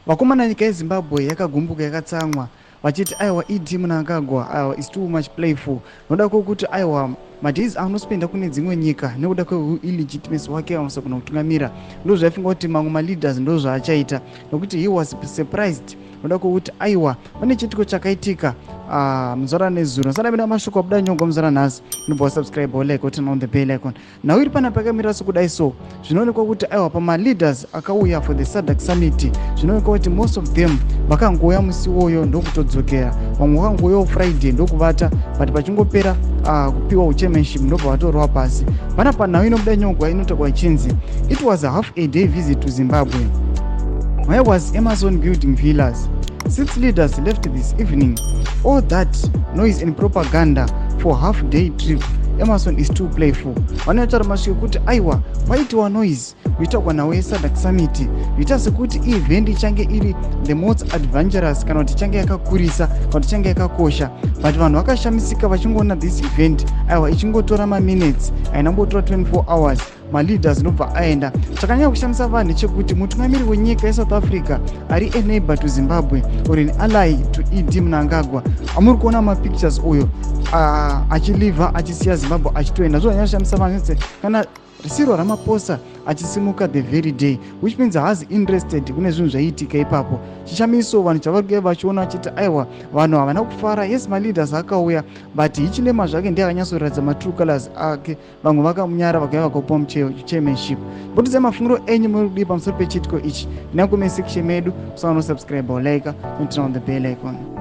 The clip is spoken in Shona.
Vakomana, nyika yeZimbabwe yakagumbuka, yakatsamwa, vachiti aiwa, ED Mnangagwa, aiwa, is too much playful noda kwokuti aiwa, madays anospenda kune dzimwe nyika nekuda kweillegitimacy wake anosagona kutungamira. Ndo zvaifunga kuti mamwe maleaders ndo zvaachaita, nokuti he was surprised noda kwokuti aiwa, pane chiitiko chakaitika muzuva nezuro. Nsana mashoko abuda nyongwa muzuva nhasi, unobva wasubscribe, like, turn on the bell icon. Nhau iri pana pakamira sokudai. So zvinoonekwa kuti aiwa, pamaleaders akauya for the SADC summit, zvinoonekwa kuti most of them vakangouya musi iwoyo ndokutodzokera. Vamwe vakangouyawo Friday ndokuvata, but pachingopera kupiwa uchairmanship ndobva vatorwa pasi. Panapa nhau inobuda nyongwa inotaurwa ichinzi, "It was a half a day visit to Zimbabwe. Why was Emmerson building villas? Six leaders left this evening. All that noise and propaganda for half day trip. Emmerson is too playful." Vanotaura masviko kuti aiwa, paitiwa noise kuitagwa nhau yeSADC summit, zviita sekuti event ichange iri the most adventurous, kana kuti ichange yakakurisa, kana kuti ichange yakakosha, but vanhu vakashamisika vachingoona this event, aiwa, ichingotora maminutes, hainambotora 24 hours, maleaders ndobva aenda. Chakanyanya kushamisa vanhu ndechekuti mutungamiri wenyika yeSouth Africa, ari a neighbor to Zimbabwe or an ally to ED Mnangagwa, amuri kuona mapictures uyo achilivha, achisiya Zimbabwe achitoenda, zvonyanya kushamisa vanhu kana Cyril Ramaphosa achisimuka the very day, which means haasi interested kune zvinhu zvaiitika ipapo. Chishamiso vanhu chavari vachiona vachiti aiwa, vanhu havana kufara. Yes, maleaders akauya, but Hichilema zvake ndiye akanyatsoratidza matrue colors ake. Vamwe vakamunyara, vakauya vakapuwa chairmanship. Mbotidzai mafungiro enyu, muri kudii pamusoro pechiitiko ichi? Ndina comment section medu. Musaona kusubscribe, like, turn on the bell icon.